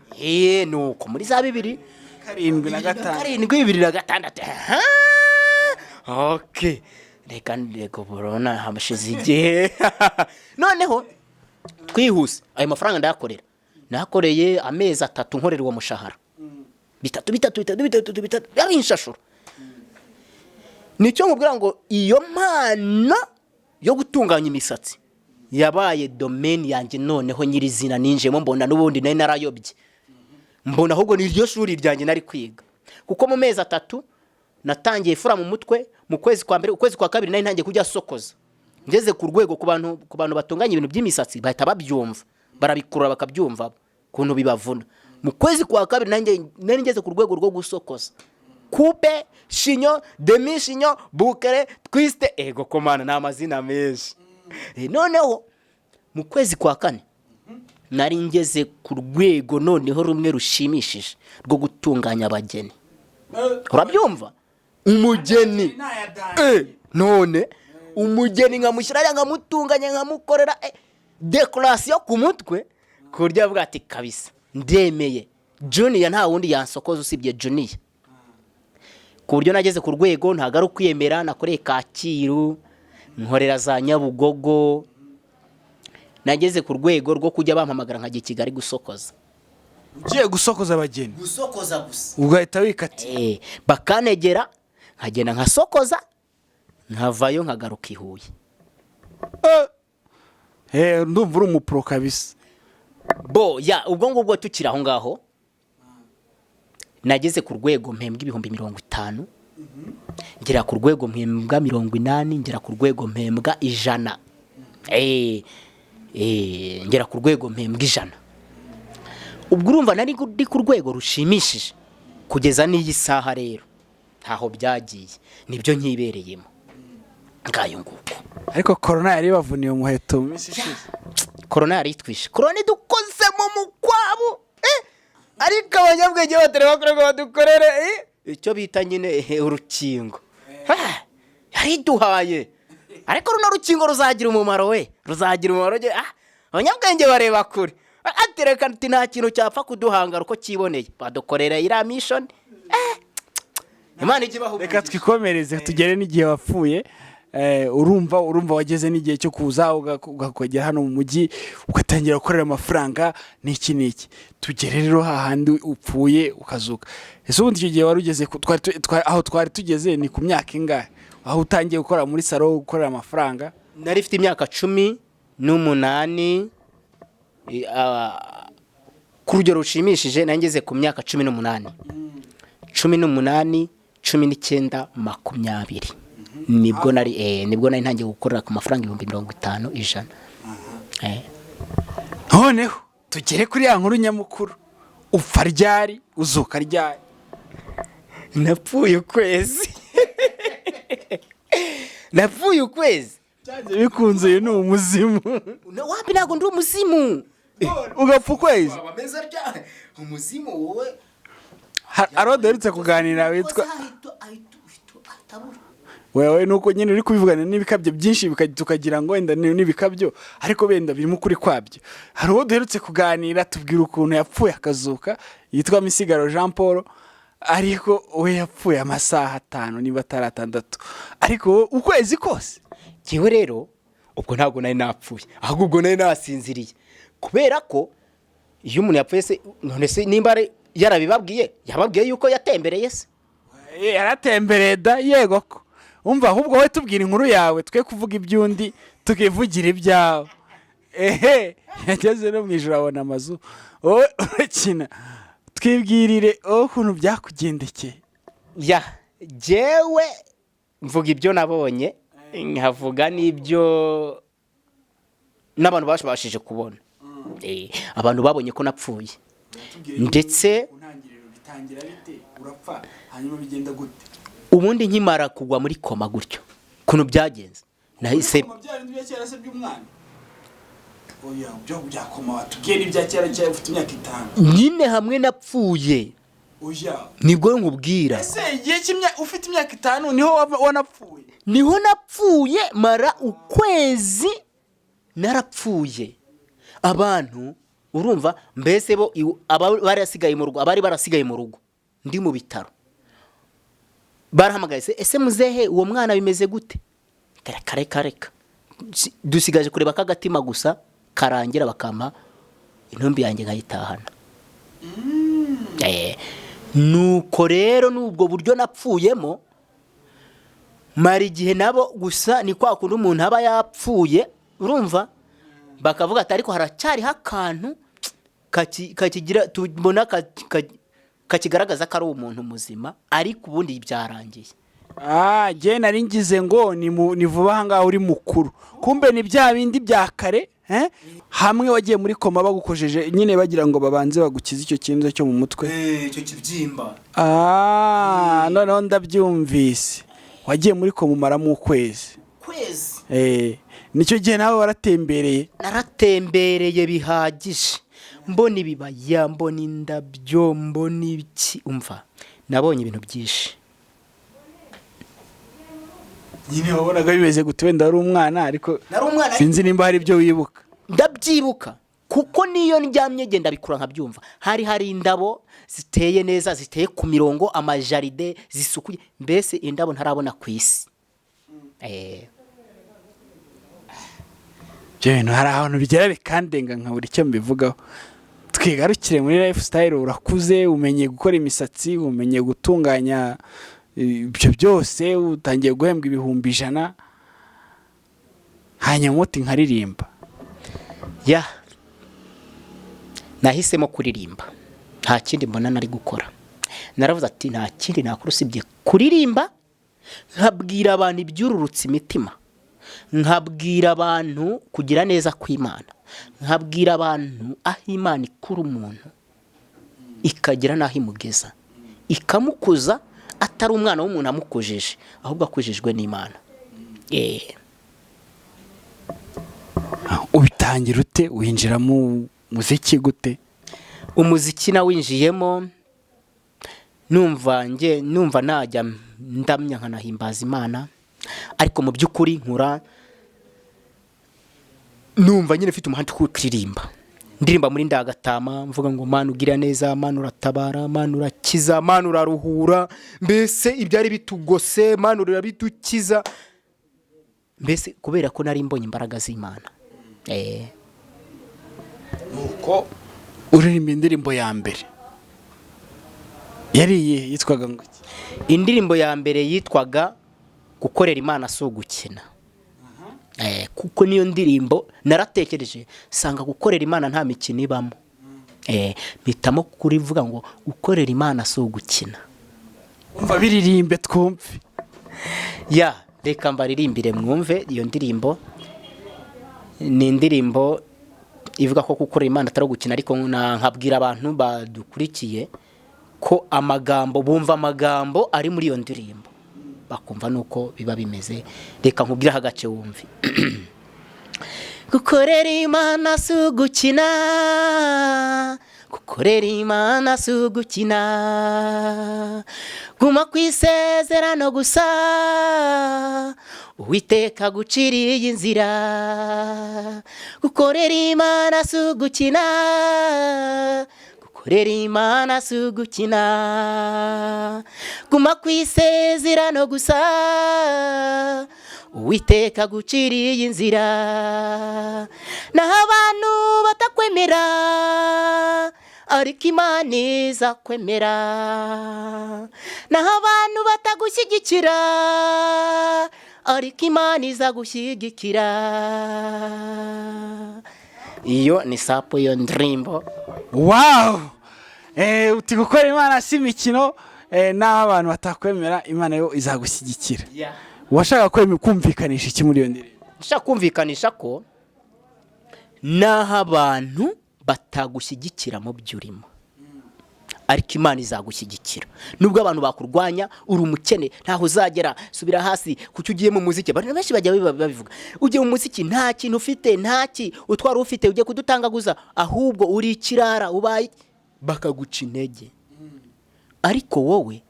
[SPEAKER 2] Nuko muri za bibiri
[SPEAKER 1] karindwi na gatanu.
[SPEAKER 2] Karindwi, 2006. Aha! Okay, reka reka, burona hashize igihe. Noneho twihuse, ayo mafaranga ndayakorera, nakoreye amezi 3 nkorera uwo mushahara, bitatu, bitatu, bitatu, bitatu, bitatu, yari inshashuro. Nicyo nkubwira ngo iyo mpano yo gutunganya imisatsi yabaye domaine yanjye. Noneho nyirizina ninjiyemo, mbona n'ubundi nari narayobye, mbona ahubwo ni iryo shuri ryanjye nari kwiga, kuko mu mezi 3 natangiye fura mu mutwe mu kwezi kwa mbere, ukwezi kwa kabiri nari ntangiye kujya sokoza, ngeze ku rwego ku bantu batunganya ibintu by'imisatsi bahita babyumva, barabikurura bakabyumva ukuntu bibavuna. Mu kwezi kwa kabiri nanjye nari ngeze ku rwego rwo gusokoza coupe chignon, demi chignon, bouclé, twist. Ego komana, ni amazina menshi. Noneho mu kwezi kwa kane nari ngeze ku rwego noneho rumwe rushimishije rwo gutunganya abageni. Urabyumva, umugeni, none umugeni nkamushyira hariya, nkamutunganya, nkamukorera décoration ku mutwe, ku buryo avuga ati kabisa ndemeye Junior, nta wundi yansokoza usibye Junior. Ku buryo nageze ku rwego, ntabwo ari ukwiyemera, nakoreye Kacyiru, nkorera za Nyabugogo, nageze ku rwego rwo kujya bampamagara nkajya i Kigali gusokoza.
[SPEAKER 1] Ugiye gusokoza abageni?
[SPEAKER 2] Gusokoza gusa.
[SPEAKER 1] Ugahita wikatira?
[SPEAKER 2] Bakanegera, nkagenda nkasokoza, nkavayo nkagaruka i Huye.
[SPEAKER 1] Ndumva uri umupro kabisa.
[SPEAKER 2] Bo ya, ubwo ngubwo tukiri aho ngaho, nageze ku rwego mpembwa 50,000, ngera ku rwego mpembwa 80, ngera ku rwego mpembwa 100. Ngera ku rwego mpembwa 100. Ubwo urumva nari ndi ku rwego rushimishije kugeza n'iyi saha. Rero ntaho byagiye, nibyo nkibereyemo. Ngayo nguko.
[SPEAKER 1] Ariko korona yari ibavuniye umuheto mu minsi ishize.
[SPEAKER 2] Korona yari itwishe, korona idukoze mu mukwabu, ariko abanyabwenge batari bakora ngo badukorere icyo bita nyine urukingo. Yari iduhaye, ariko runo rukingo ruzagira umumaro, we ruzagira umumaro. Abanyabwenge bareba kure. Atereka ati nta kintu cyapfa kuduhangara uko cyiboneye, badukorera iriya mission. Imana ijye ibaha
[SPEAKER 1] Reka
[SPEAKER 2] umugisha.
[SPEAKER 1] twikomereze, tugere n'igihe wapfuye. Urumva wageze n'igihe cyo kuza ukagera hano mu mujyi, ugatangira gukorera amafaranga n'iki n'iki. Tugere rero hahandi upfuye ukazuka. Ese ubundi icyo gihe wari ugeze aho twari tugeze ni ku myaka ingahe, aho utangiye gukora muri salon, gukorera amafaranga?
[SPEAKER 2] Nari mfite imyaka 18, ku rugero rushimishije nari ngeze ku myaka 18, 18, 19, 20, nibwo nari ntangiye gukorera ku mafaranga 50,000, 100.
[SPEAKER 1] Noneho tugere kuri ya nkuru nyamukuru: upfa ryari, uzuka ryari?
[SPEAKER 2] Napfuye ukwezi, napfuye ukwezi.
[SPEAKER 1] Byanze bikunze uyu ni umuzimu.
[SPEAKER 2] Wapi, ntabwo ndi umuzimu.
[SPEAKER 1] Ugapfa ukwezi?
[SPEAKER 2] Waba ameze atya umuzimu wowe?
[SPEAKER 1] Hari duherutse kuganira witwa wewe, nuko nyine uri kubivugana n'ibikabyo byinshi, tukagira ngo wenda n'ibikabyo, ariko wenda birimo ukuri kwabyo. Hari uwo duherutse kuganira, tubwira ukuntu yapfuye akazuka, yitwa Misigaro Jean Paul, ariko we yapfuye amasaha 5 niba atari 6, ariko wowe ukwezi kose?
[SPEAKER 2] Njyewe rero ubwo ntabwo nari napfuye, ahubwo ubwo nari nasinziriye, kubera ko iyo umuntu yapfuye se, none se nimba yarabibabwiye, yababwiye yuko yatembereye se?
[SPEAKER 1] Yaratembereye da, yego ko. Umva, ahubwo wowe tubwira inkuru yawe, twe kuvuga iby'undi, tukivugira ibyawe. Ehe, yageze no mu ijoro abona amazu. Wowe urakina, twibwirire wowe ukuntu byakugendekeye.
[SPEAKER 2] Ya, jyewe mvuga ibyo nabonye, nkavuga n'ibyo n'abantu babashije kubona. Abantu babonye ko napfuye ndetse
[SPEAKER 1] Bitangira bite? Urapfa, hanyuma bigenda gute?
[SPEAKER 2] Ubundi nkimara kugwa muri koma gutyo, ukuntu byagenze, nahise
[SPEAKER 1] Bya bindi bya kera se by'umwana? Oya, byo byakoma watubwiye n'ibya kera cyane, ufite imyaka 5.
[SPEAKER 2] Nyine hamwe napfuye.
[SPEAKER 1] Oya.
[SPEAKER 2] Nibwo nkubwira.
[SPEAKER 1] Ese igihe cy'imyaka, ufite imyaka 5 niho wanapfuye?
[SPEAKER 2] Niho napfuye, mara ukwezi narapfuye. Abantu urumva mbese bo barasigaye mu rugo, abari barasigaye mu rugo ndi mu bitaro barahamagaye: "Se, ese muzehe, uwo mwana bimeze gute?" Reka, reka, reka. Dusigaje kureba ko agatima gusa karangira, bakampa intumbi yanjye nkayitahana. Nuko rero n'ubwo buryo napfuyemo, mara igihe nabo gusa ni kwa kundi umuntu aba yapfuye, urumva bakavuga ati ariko haracyariho akantu kakigira tubona kakigaragaza ko ari umuntu muzima, ariko ubundi byarangiye.
[SPEAKER 1] Ah, njye nari ngize ngo ni vuba aha ngaha uri mukuru, kumbe ni bya bindi bya kare, eh? Hamwe wagiye muri koma bagukojeje nyine, bagira ngo babanze bagukize icyo kintu cyo mu mutwe.
[SPEAKER 2] Icyo kibyimba.
[SPEAKER 1] Ah, noneho ndabyumvise. Wagiye muri koma umaramo ukwezi?
[SPEAKER 2] Kwezi.
[SPEAKER 1] Nicyo gihe nawe waratembereye?
[SPEAKER 2] Naratembereye bihagije, mbona ibibaya, mbona indabyo, mbona ibiki, umva nabonye ibintu byinshi.
[SPEAKER 1] Nyine wabonaga bimeze gute? Wenda wari umwana, ariko
[SPEAKER 2] Nari umwana.
[SPEAKER 1] sinzi nimba hari ibyo wibuka.
[SPEAKER 2] Ndabyibuka, kuko niyo ndyamye genda bikura nkabyumva. Hari indabo ziteye neza, ziteye ku mirongo, amajardin zisukuye, mbese indabo ntarabona ku isi.
[SPEAKER 1] Ibyo bintu hari ahantu bigera bikandenga, nkabura icyo mbivugaho. Twigarukire muri lifestyle. Urakuze, umenye gukora imisatsi, umenye gutunganya, ibyo byose, utangiye guhembwa 100,000, hanyuma uti nkaririmba.
[SPEAKER 2] Ya, nahisemo kuririmba, nta kindi mbona nari gukora. Naravuze ati nta kindi nakora usibye kuririmba, nkabwira abantu ibyururutse imitima, nkabwira abantu kugira neza kw'Imana, nkabwira abantu aho Imana ikura umuntu ikagera n'aho imugeza, ikamukuza, atari umwana w'umuntu amukujije, ahubwo akujijwe n'Imana.
[SPEAKER 1] Ubitangira ute? Winjira mu muziki gute?
[SPEAKER 2] Umuziki nawinjiyemo numva nge numva najya ndamya nkanahimbaza Imana, ariko mu by'ukuri nkura numva nyine mfite umuhate wo kuririmba, ndirimba muri ndagatama, mvuga ngo: "Mana ugira neza, Mana uratabara, Mana urakiza, Mana uraruhura, mbese ibyari bitugose Mana urabidukiza," mbese kubera ko nari mbonye imbaraga z'Imana.
[SPEAKER 1] Nuko uririmba indirimbo ya mbere yari iyihe? Yitwaga ngo iki?
[SPEAKER 2] Indirimbo ya mbere yitwaga "Gukorera Imana si ugukina". Kuko niyo ndirimbo naratekereje sanga gukorera Imana nta mikino ibamo. Mpitamo kurivuga ngo "Gukorera Imana si ugukina".
[SPEAKER 1] Umva, biririmbe twumve.
[SPEAKER 2] Ya, reka mbaririmbire mwumve. Iyo ndirimbo ni indirimbo ivuga ko gukorera Imana atari ugukina, ariko nkabwira abantu badukurikiye ko amagambo bumva, amagambo ari muri iyo ndirimbo, bakumva nuko biba bimeze. Reka nkubwireho agace wumve: "Gukorera Imana si ugukina, gukorera Imana si ugukina, guma ku isezerano gusa, Uwiteka guciriye inzira. Gukorera Imana si ugukina, gukorera Imana si ugukina, guma ku isezerano gusa, Uwiteka guciriye inzira. Naho abantu batakwemera, ariko Imana izakwemera. Naho abantu batagushyigikira, ariko Imana izagushyigikira." Iyo ni sapo iyo ndirimbo.
[SPEAKER 1] Wow! Uti gukora Imana si imikino, n'aho abantu batakwemera, Imana yo izagushyigikira. Washaka kumvikanisha iki muri iyo ndirimbo?
[SPEAKER 2] Nshaka kumvikanisha ko n'aho abantu batagushyigikira mu byo urimo, ariko Imana izagushyigikira. Nubwo abantu bakurwanya, uri umukene, ntaho uzagera, subira hasi, kuki ugiye mu muziki? Abantu benshi bajya babivuga: "Ugiye mu muziki, nta kintu ufite, nta ki utwara ufite, ugiye kudutangaguza, ahubwo uri ikirara, ubaye," bakaguca intege. Ariko wowe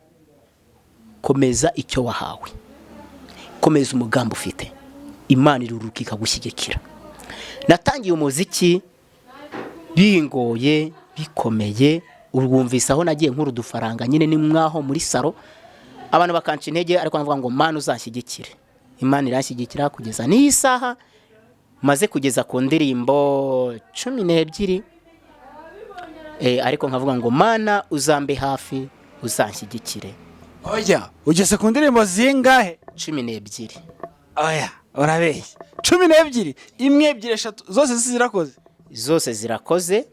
[SPEAKER 2] komeza icyo wahawe, komeza umugambi ufite, Imana iruruka ikagushyigikira. Natangiye umuziki bingoye, bikomeye. Urwumvise aho nagiye nkura udufaranga nyine ni mwaho muri salo, abantu bakanca intege, ariko navuga ngo: "Mana uzanshyigikire." Imana iranshyigikira kugeza n'iyi saha maze kugeza ku ndirimbo 12. Ariko nkavuga ngo: "Mana uzambe hafi, uzanshyigikire."
[SPEAKER 1] Oya, ugeze ku ndirimbo zingahe?
[SPEAKER 2] 12.
[SPEAKER 1] Oya, urabeshya! 12? Imwe, ebyiri, eshatu, zose zirakoze?
[SPEAKER 2] Zose zirakoze,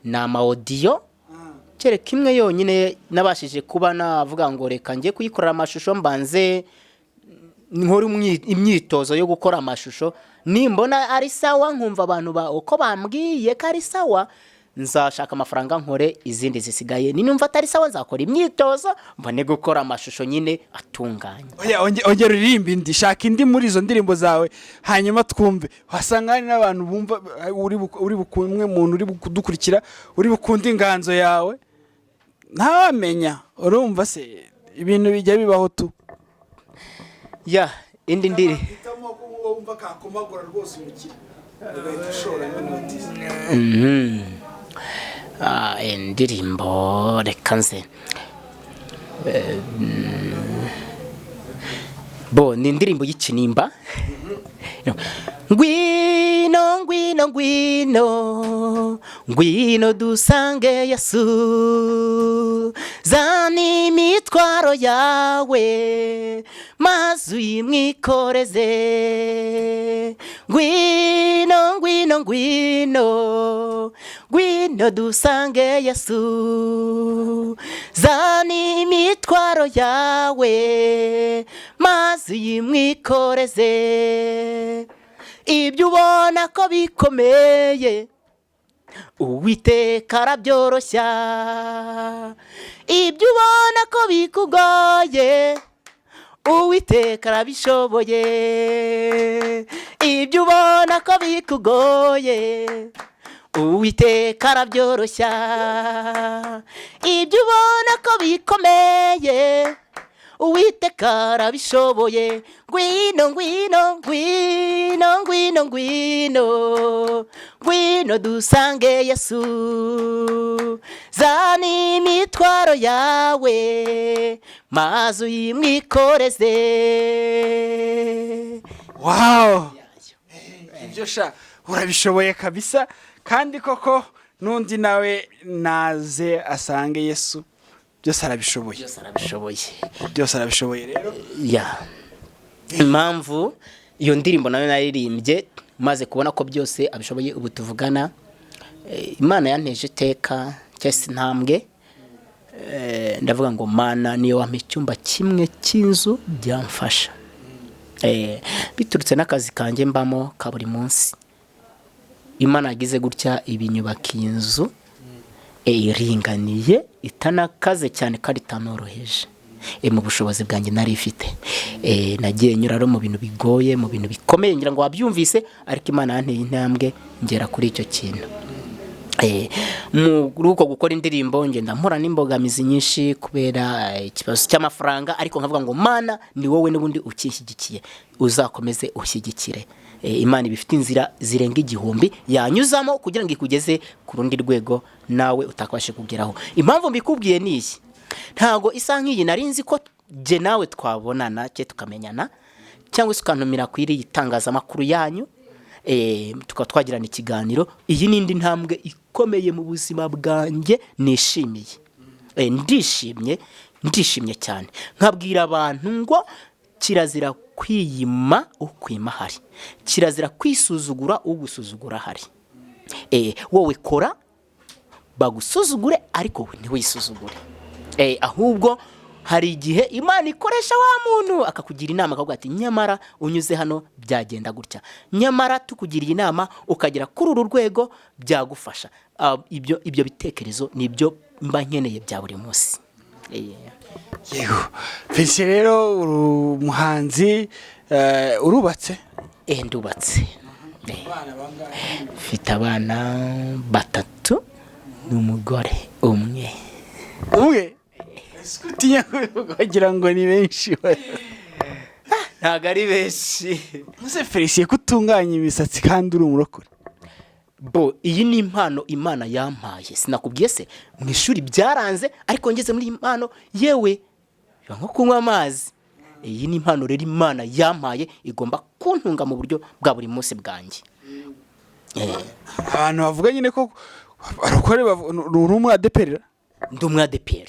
[SPEAKER 2] ni ama audio, kereka imwe yonyine nabashije kuba navuga ngo reka njye kuyikorera amashusho, mbanze nkore imyitozo yo gukora amashusho. Nimbona ari sawa, nkumva abantu uko bambwiye ko ari sawa, nzashaka amafaranga nkore izindi zisigaye. Ninumva atari sawa, nzakora imyitozo mbone gukora amashusho nyine atunganye.
[SPEAKER 1] Oya, ongera uririmbe indi, shaka indi muri izo ndirimbo zawe, hanyuma twumve. Wasanga hari n'abantu bumva uri bukumwe muntu uri kudukurikira uri bukunde inganzo yawe, ntawamenya. Urumva se, ibintu bijya bibaho tu.
[SPEAKER 2] Ya, indi ndiri
[SPEAKER 1] Hitamo ko wumva kakomagura rwose umukire ugahita ushoramo inoti.
[SPEAKER 2] Indirimbo reka nze. Bo ni indirimbo y'ikinimba: "Ngwino, ngwino, ngwino, ngwino dusange Yesu, zana imitwaro yawe maze uyimwikoreze. Ngwino, ngwino, ngwino, ngwino dusange Yesu, zana imitwaro yawe maze uyimwikoreze. Ibyo ubona ko bikomeye, Uwiteka arabyoroshya. Ibyo ubona ko bikugoye." Uwiteka arabishoboye. Ibyo ubona ko bikugoye, Uwiteka arabyoroshya. Ibyo ubona ko bikomeye, Uwiteka arabishoboye. Ngwino, ngwino, ngwino, ngwino, ngwino, ngwino dusange Yesu. Zana imitwaro yawe maze uyimwikoreze.
[SPEAKER 1] Wow, ibyo sha urabishoboye kabisa. Kandi koko n'undi nawe naze asange Yesu, byose arabishoboye.
[SPEAKER 2] Byose arabishoboye.
[SPEAKER 1] Byose arabishoboye rero.
[SPEAKER 2] Ya, impamvu iyo ndirimbo nayo naririmbye maze kubona ko byose abishoboye, ubu tuvugana Imana yanteje iteka cyangwa se intambwe. Ndavuga ngo: "Mana, niyo wampa icyumba kimwe cy'inzu byamfasha." Biturutse n'akazi kanjye mbamo ka buri munsi, Imana yagize gutya ibinyubakiye inzu iringaniye, itanakaze cyane kandi itanoroheje. Mu bushobozi bwanjye nari ifite, nagiye nyura rero mu bintu bigoye, mu bintu bikomeye, ngira ngo wabyumvise, ariko Imana yanteye intambwe ngera kuri icyo kintu. Muri uko gukora indirimbo ngenda mpura n'imbogamizi nyinshi kubera ikibazo cy'amafaranga, ariko nkavuga ngo: "Mana, ni wowe n'ubundi ukinshyigikiye, uzakomeze ushyigikire." Imana iba ifite inzira zirenga 1000 yanyuzamo kugira ngo ikugeze ku rundi rwego nawe utakabashe kugeraho. Impamvu mbikubwiye ni iyi: ntabwo isa nk'iyi nari nzi ko jye nawe twabonana cye tukamenyana, cyangwa se ukantumira ku iri itangazamakuru yanyu, tukaba twagirana ikiganiro. Iyi ni indi ntambwe ikomeye mu buzima bwanjye nishimiye. Ndishimye, ndishimye cyane. Nkabwira abantu ngo kirazira kwiyima ukwima ahari, kirazira kwisuzugura ugusuzugura ahari. Wowe kora bagusuzugure, ariko we ntiwisuzugure. Ahubwo hari igihe Imana ikoresha wa muntu akakugira inama, akavuga ati: "Nyamara unyuze hano byagenda gutya, nyamara tukugiriye inama ukagera kuri uru rwego byagufasha." Ah, ibyo bitekerezo nibyo mba nkeneye bya buri munsi.
[SPEAKER 1] Yego Felicien, rero uri umuhanzi, urubatse?
[SPEAKER 2] Ndubatse. Mfite abana batatu n'umugore umwe.
[SPEAKER 1] Umwe? Ese utinya kubivuga wagira ngo ni benshi?
[SPEAKER 2] Ntabwo ari benshi.
[SPEAKER 1] Ese Felicien, ko utunganya imisatsi kandi uri umurokore?
[SPEAKER 2] Bo, iyi ni impano Imana yampaye. Sinakubwiye se, mu ishuri byaranze, ariko ngeze muri iyi mpano, yewe, biba nko kunywa amazi. Iyi ni impano rero Imana yampaye, igomba kuntunga mu buryo bwa buri munsi bwanjye.
[SPEAKER 1] Abantu bavuga nyine ko abarokore uri umu ADEPR?
[SPEAKER 2] Ndi umu ADEPR.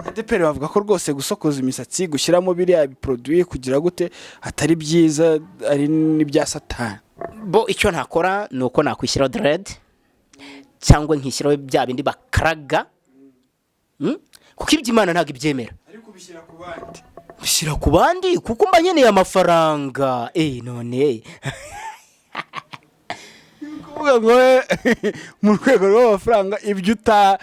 [SPEAKER 1] ADEPR bavuga ko rwose gusokoza imisatsi, gushyiramo biriya produit, kugira gute, atari byiza, ari n'ibya Satani.
[SPEAKER 2] Bo, icyo ntakora ni uko nakwishyiraho dread cyangwa nkishyiraho bya bindi bakaraga. Kuko ibyo Imana ntabwo ibyemera.
[SPEAKER 1] Ariko ubishyira ku bandi.
[SPEAKER 2] Bishyira ku bandi kuko mba nkeneye amafaranga. None
[SPEAKER 1] Kuvuga ngo mu rwego rw'amafaranga, ibyo uta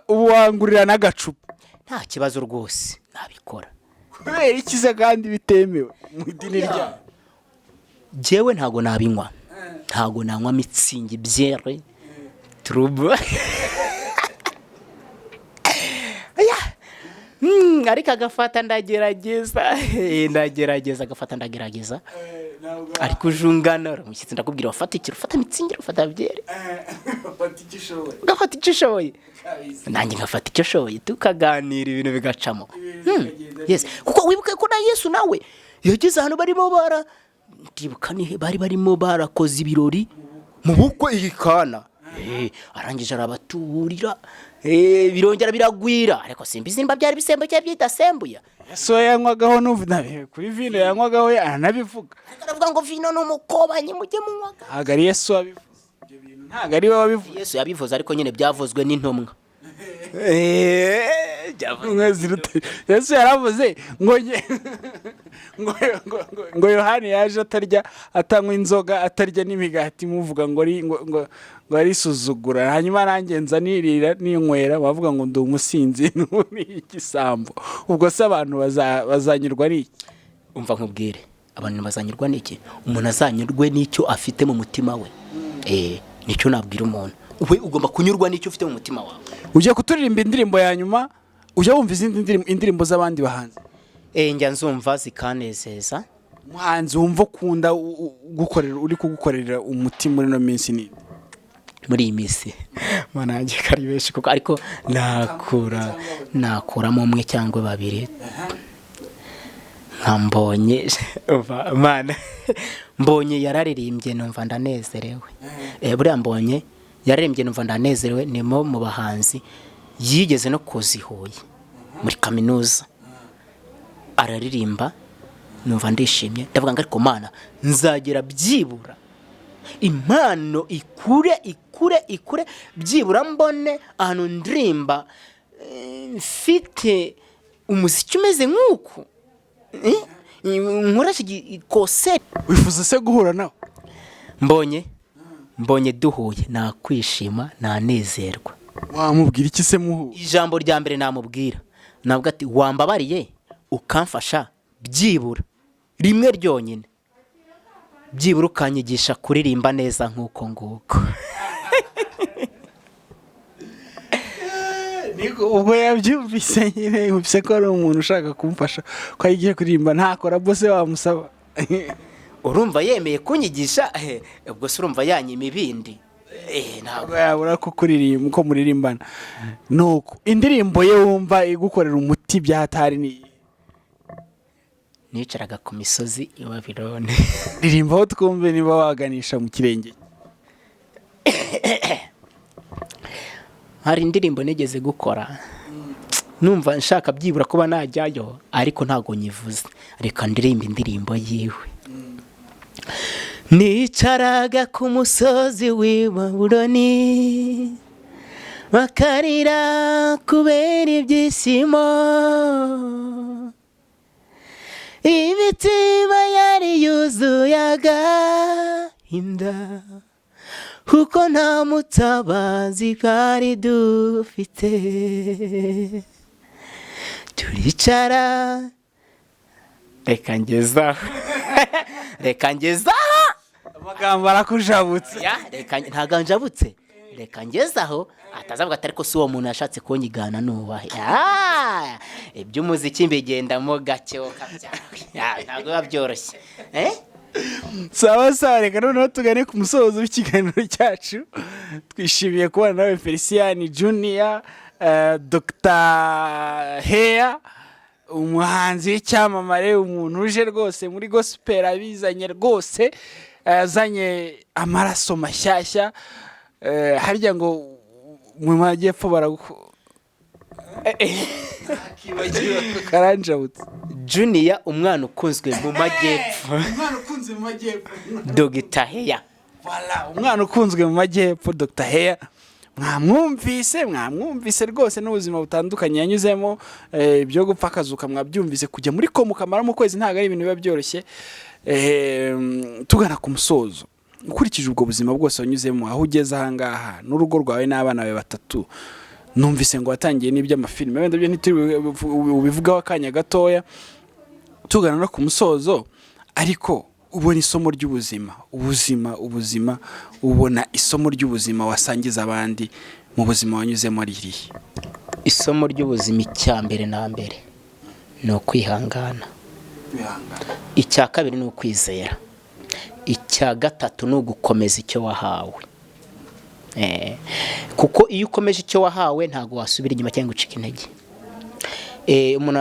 [SPEAKER 1] ubu wangurira n'agacupa?
[SPEAKER 2] Nta kibazo rwose, nabikora.
[SPEAKER 1] Kubera iki se kandi bitemewe mu idini ryayo?
[SPEAKER 2] Jyewe ntabwo nabinywa, ntabwo nanywa Mützig, byere turubo. Ariko agafata ndagerageza. Ndagerageza agafata, ndagerageza, ariko ujungana umushyitsi, ndakubwira wafata ikiro, ufata Mützig, ufata byere.
[SPEAKER 1] Ufata icyo ushoboye.
[SPEAKER 2] Ugafata icyo ushoboye, nanjye ngafata icyo ushoboye, tukaganira, ibintu bigacamo. Yes, kuko wibuke ko na Yesu nawe yageze ahantu barimo bara, ndibuka nihe bari barimo barakoze ibirori mu bukwe iyi Kana. Arangije arabatuburira, birongera biragwira, ariko simbizi nimba byari bisembuye cyangwa bidasembuye.
[SPEAKER 1] Yesu we yanywagaho kuri vino yanywagaho, aranabivuga.
[SPEAKER 2] Ariko aravuga ngo vino ni umukobanyi, mujye munywaga.
[SPEAKER 1] Ntabwo ari Yesu wabivuze ibyo bintu, ntabwo ari we wabivuze.
[SPEAKER 2] Yesu yabivuze, ariko nyine byavuzwe n'intumwa.
[SPEAKER 1] Intumwa ziruta Yesu yaravuze ngo ngo Yohani yaje atarya, atanywa inzoga, atarya n'imigati, muvuga ngo ngo arisuzugura. Hanyuma nanjye nza nirira ninywera, bavuga ngo ndi umusinzi n'igisambo. Ubwo se abantu bazanyurwa n'iki?
[SPEAKER 2] Umva nkubwire, abantu bazanyurwa n'iki? Umuntu azanyurwe n'icyo afite mu mutima we. Nicyo nabwira umuntu, we ugomba kunyurwa n'icyo ufite mu mutima wawe.
[SPEAKER 1] Ugiye kuturirimba indirimbo ya nyuma. Ujya wumva izindi indirimbo z'abandi bahanzi?
[SPEAKER 2] Njya nzumva zikanezeza.
[SPEAKER 1] Umuhanzi wumva ukunda gukorera, uri kugukorera umuti muri ino minsi ni?
[SPEAKER 2] Muri iyi minsi, mana yanjye, kari benshi kuko, ariko nakuramo umwe cyangwa babiri, nka Mbonye. Umva, mana, Mbonye yararirimbye numva ndanezerewe. Buriya Mbonye yararirimbye numva ndanezerewe, nimo mu bahanzi yigeze no kuza i Huye muri kaminuza, araririmba numva ndishimye. Ndavuga ngo ariko Mana, nzagera byibura impano ikure, ikure, ikure, byibura mbone ahantu ndirimba, mfite umuziki umeze nk'uku, nkoresha kose.
[SPEAKER 1] Wifuza se guhura nawe?
[SPEAKER 2] Mbonye duhuye nakwishima, nanezerwa.
[SPEAKER 1] Wamubwira iki se muhuye?
[SPEAKER 2] Ijambo rya mbere namubwira, nabwo ati: "Wambabariye ukamfasha byibura rimwe ryonyine, byibura ukanyigisha kuririmba neza nk'uko nguko."
[SPEAKER 1] Niko ubwo yabyumvise nyine, yumvise ko ari umuntu ushaka kumfasha ko agiye kuririmba, ntakora bose wamusaba.
[SPEAKER 2] Urumva yemeye kunyigisha, ubwo se urumva yanyima ibindi? Ntabwo
[SPEAKER 1] ntabwo yabura ko kuririmba uko muririmbana. Nuko indirimbo ye wumva igukorera umuti bya hatari ni?
[SPEAKER 2] Nicaraga ku misozi i Babiloni.
[SPEAKER 1] Ririmba aho twumve niba waganisha mu kirenge.
[SPEAKER 2] Hari indirimbo nigeze gukora numva nshaka byibura kuba najyayo, ariko ntabwo nyivuze. Reka ndirimba indirimbo yiwe. Nicaraga ku musozi w'i Babuloni, bakarira kubera ibyishimo, imitima yari yuzuye agahinda, kuko nta mutabazi twari dufite. Turicara, reka ngezaho, reka ngezaho.
[SPEAKER 1] Amagambo arakujabutse.
[SPEAKER 2] Ya, reka ntabwo njabutse, reka ngezaho atazavuga ati: "Ariko si uwo muntu yashatse kunyigana nubahe?" Ah, iby'umuziki mbigendamo gake wo kabyawe. Ah, ntabwo biba byoroshye, eh?
[SPEAKER 1] Sawa sawa, reka noneho tugane ku musozo w'ikiganiro cyacu. Twishimiye kubana nawe, Felicien Junior, Dr Heya, umuhanzi w'icyamamare, umuntu uje rwose muri gospel abizanye rwose, azanye amaraso mashyashya. Harya ngo mu majyepfo baragu karanjabutse.
[SPEAKER 2] Junior, umwana ukunzwe mu majyepfo.
[SPEAKER 1] Umwana ukunzwe mu majyepfo.
[SPEAKER 2] Dr Heya.
[SPEAKER 1] Voilà, umwana ukunzwe mu majyepfo, Dr Heya. Mwamwumvise, mwamwumvise rwose n'ubuzima butandukanye yanyuzemo, ibyo gupfa akazuka mwabyumvise, kujya muri coma ukamaramo ukwezi ntabwo ari ibintu biba byoroshye. Tugana ku musozo, ukurikije ubwo buzima bwose wanyuzemo, aho ugeze ahangaha n'urugo rwawe n'abana bawe batatu, numvise ngo watangiye n'iby'amafilime, wenda byo ntituri ubivugaho akanya gatoya tugana no ku musozo, ariko ubona isomo ry'ubuzima, ubuzima, ubona isomo ry'ubuzima wasangiza abandi mu buzima wanyuzemo ririhe?
[SPEAKER 2] Isomo ry'ubuzima, icya mbere na mbere ni ukwihangana, icya kabiri ni ukwizera, icya gatatu ni ugukomeza icyo wahawe. Kuko iyo ukomeje icyo wahawe ntabwo wasubira inyuma cyangwa ucika intege. Umuntu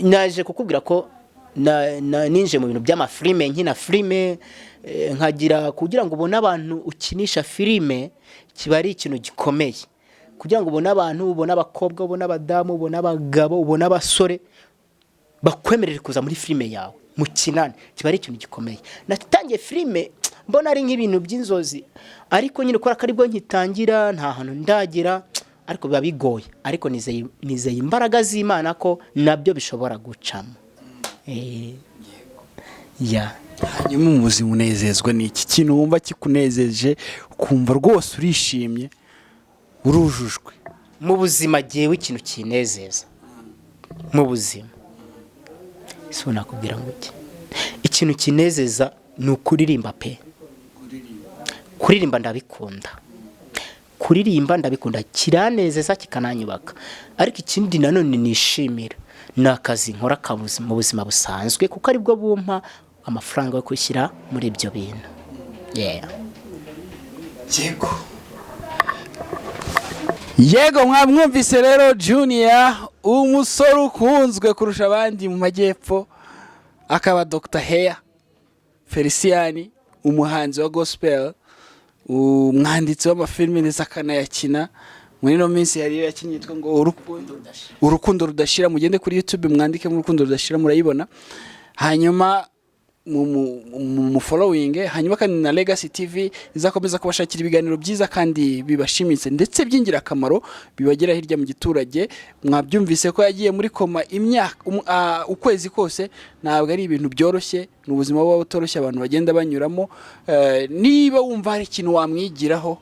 [SPEAKER 2] naje kukubwira ko ninjiye mu bintu by'amafilime, nkina filime, nkagira kugira ngo ubone abantu ukinisha filime kiba ari ikintu gikomeye, kugira ngo ubone abantu, ubone abakobwa, ubone abadamu, ubone abagabo, ubone abasore bakwemerere kuza muri filime yawe mukinane, kiba ari ikintu gikomeye. Natangiye filime mbona ari nk'ibintu by'inzozi, ariko nyine kubera ko aribwo nkitangira, nta hantu ndagira. Ariko biba bigoye, ariko nizeye imbaraga z'Imana ko nabyo bishobora gucamo. Ya.
[SPEAKER 1] Hanyuma mu buzima unezezwa ni iki kintu wumva kikunezeje, ukumva rwose urishimye, urujujwe?
[SPEAKER 2] Mu buzima, jyewe ikintu kinezeza mu buzima, si nakubwira ngo iki, ikintu kinezeza ni ukuririmba pe. Kuririmba ndabikunda, kuririmba ndabikunda, kiranezeza kikananyubaka. Ariko ikindi nanone nishimira ni akazi nkora mu buzima busanzwe, kuko aribwo bumpa amafaranga yo gushyira muri ibyo bintu. Yeah.
[SPEAKER 1] Yego, mwamwumvise rero Junior, umusore ukunzwe kurusha abandi mu majyepfo, akaba Dr Heya Felicien, umuhanzi wa gospel, umwanditsi w'amafilime ndetse akanayakina. Muri ino minsi hari iyo yakinnye yitwa ngo Urukundo Rudashira. Mugende kuri YouTube mwandike mu Urukundo Rudashira, murayibona. Hanyuma mu following. Hanyuma kandi na Legacy TV izakomeza kubashakira ibiganiro byiza kandi bibashimitse ndetse by'ingirakamaro bibagera hirya mu giturage. Mwabyumvise ko yagiye muri koma imyaka ukwezi kose. Ntabwo ari ibintu byoroshye, ni ubuzima buba butoroshye abantu bagenda banyuramo. Niba wumva hari ikintu wamwigiraho,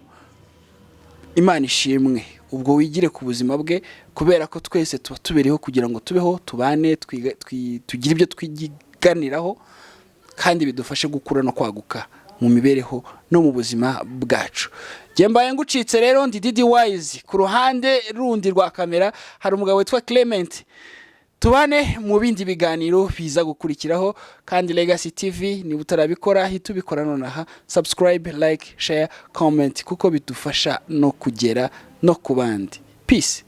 [SPEAKER 1] Imana ishimwe, ubwo wigire ku buzima bwe, kubera ko twese tuba tubereho kugira ngo tubeho, tubane, tugire ibyo twiganiraho kandi bidufashe gukura no kwaguka mu mibereho no mu buzima bwacu. Njye mbaye ngucitse rero, ndi Didi Wise. Ku ruhande rundi rwa kamera hari umugabo witwa Clement. Tubane mu bindi biganiro biza gukurikiraho. Kandi Legacy TV, niba utarabikora, hita ubikora nonaha: subscribe, like, share, comment, kuko bidufasha no kugera no ku bandi. Peace.